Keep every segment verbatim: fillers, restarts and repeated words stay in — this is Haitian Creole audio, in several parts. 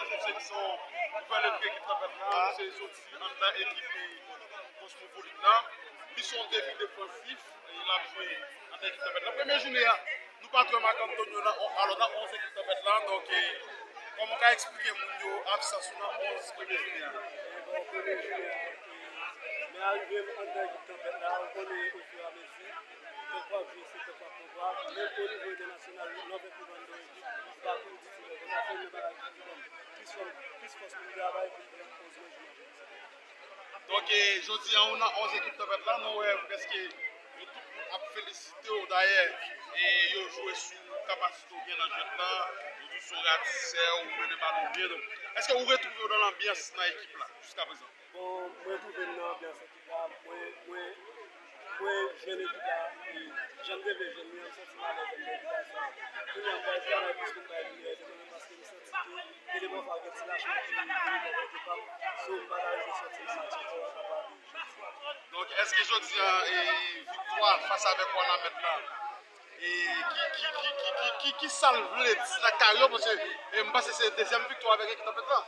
Se yon nouvèl entri ekip Tanpèt la, se soti anndan ekip Kosmopolit la. Li se yon demi defansif, e l ap jwe anndan ekip Tanpèt la. Premye jounen an, nou pa t wè Marc Antonio nan, alò, nan onz ekip Tanpèt la. Donk, e, kòman w ka eksplike moun yo absans ou nan onz premye jounen an? Bon, premye jounen an, e, men arive m anndan ekip Tanpèt la, ou konnen, ofiramezi, tank w ap jwe, se tank w ap pran pwa. Menm o nivo entènasyonal, lè w fè kou anndan yon ekip, se pa pou w di se lè konsa, se yon bagay ki ban m plis fòs, plis fòs pou m travay, pou m pran onz mwen jounen. Donk, e, jodi a, ou nan onz ekip Tanpèt la, nou wè prèske yo tout moun ap felisite w. Dayè, e, yo jwe sou kapasite w gen nan jwèt la, yo di w se yon ratisè, ou mennen balon byen. Donk, èske ou retwouve w nan lanbyans nan ekip la jiskaprezan? Bon, mwen retwouve m nan anbyans ekip la. Mwen, mwen, mwen jwenn ekip la, e jan m te vle jwenn li an, m santi m alèz anndan ekip la. Kounye a, m pral travay plis pou m bay li meyè de mwen, paske m santi ke gen de pafwa gen ti lachman ki rive bò kote pa m. So, m pa ka rete sòti m santi ke m kapab jwe. Donk, èske jodi a, e, viktwa fas avèk Wanament la, e ki, ki, ki, ki, ki, ki, ki sa l vle di nan kari w? Paske, e, m panse se dezyèm viktwa avèk ekip Tanpèt la.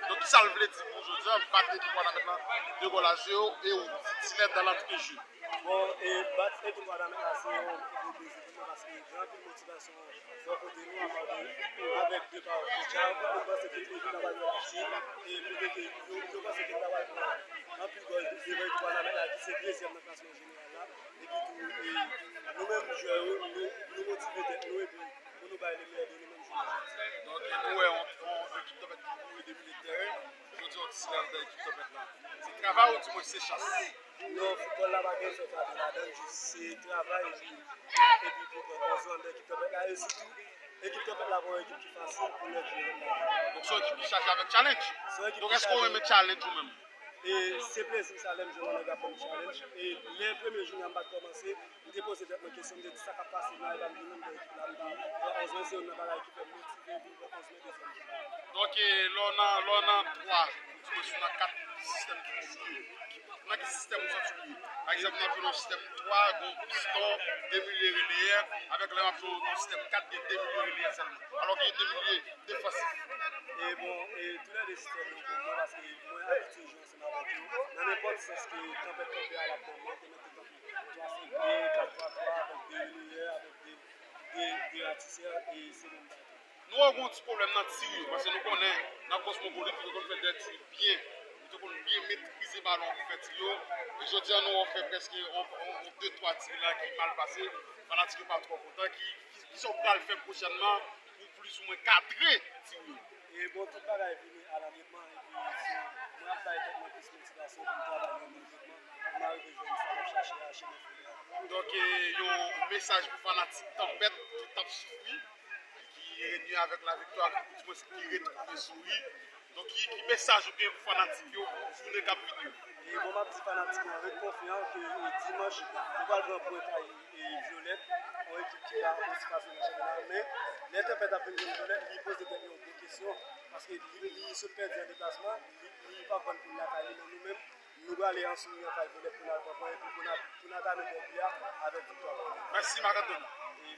Donk, ki sa l vle di pou jodi a, bat ekip Wanament la de gòl a zewo, e ou titilè dan lantri de je? Bon, e bat ekip Wanament la se yon gwo plezi pou mwen, paske gen anpil motivasyon bò kote nou, apa de, avèk depa Kocha, mwen panse ke ekip la pral fè match, e kote ke yo, yo panse ke yo ta pral pran anpil gòl devan ekip Wanament la, ki se dezyèm nan klasman jeneral la. Epi tou, e, nou menm jwè yo, nou, nou motive tèt nou, epi pou nou bay le meyè de nou menm jounen jodi a. Donk, nou wè yon, yon ekip Tanpèt ki kouri de milye de tèren, jodi a, yon ti silans nan ekip Tanpèt la. Se travay ou di mwen se chans? Non, foutbòl la pa gen fè fade ladan l, jis se travay, epi, epi pou pran onz nan ekip Tanpèt la, e sitou, ekip Tanpèt la pa yon ekip ki fasil pou lè jwe nan. Donk, se yon ekip ki chaje avèk challenge. Se yon ekip ki chaje. Donk, èske w renmen challenge ou menm? E se plezi m sa lè m jwenn yon nèg ap ban m challenge. E lè premye jounen an m pa t kòmanse, m te poze tèt mwen kesyon, m te di sa k ap pase nan e pa m vin anndan ekip la, m ta pran onz mwen, se youn nan bagay ki fè m motive pou m pran onz mwen dezyèm jounen. Donk, e, lè w nan, lè w nan twa, ou di mwen si w nan kat sistèm ki pou jwe. Nan ki sistèm ou santi w ye? Pa egzanp, m ap jwe nan yon sistèm twa, gen yon piston, de milye releyè, avèk lè m ap jwe nan yon sistèm kat, gen de milye releyè sèlman. Alò gen de milye defansif. E bon, e toulède sistèm yo bon mwen, paske mwen abitye jwe ansanm avèk yo. Nan nenpòt sans ke Tanpèt kanpe a l ap ban mwen, te mete kanpe twa senk de, kat twa twa, avèk de releyè, avèk de, de, de ratisè, e se menm sa. Nou wè w gen yon ti pwoblèm nan tir yo, paske nou konnen nan Kosmopolit, ou te konn fè de tir byen, ou te konn byen metrize balon pou fè tir yo. E jodi a, nou wè w fè prèske yon, yon, yon de twa tir la ki mal pase, fanatik yo pa twò kontan. Ki, ki, kisa w pral fè pwochènman pou plizoumwen kadre tir yo? E bon, tout bagay vini a lantètman, epi se, mwen ap bay tèt mwen plis motivasyon pou m travay nan lantètman, pou m arive jwenn sa m ap chache a, chemen fini a. Donk, e, yon mesaj pou fanatik Tanpèt ki t ap soufri, ki revni avèk laviktwa, ou di mwen ki retwouve souri. Donk, ki, ki mesaj ou gen pou fanatik yo pou jounen k ap vini yo? E bon, m ap di fanatik yo, ret konfyan ke, e, dimanch, nou pral pran pwen kay, e, Vyolèt, yon ekip ki la osi fasil nan chanpyona a. Men, lè Tanpèt ap vin jwenn Vyolèt, li poze tèt li yon gwo kesyon, paske li, li sot pèdi an deplasman, li, li pa konn pou l lakay li, men nou menm, nou prale an souri an kay Vyolèt pou n al pran pwen, epi pou n al, pou n al gade dèbi a avèk viktwa. Mèsi, Marc Anthony.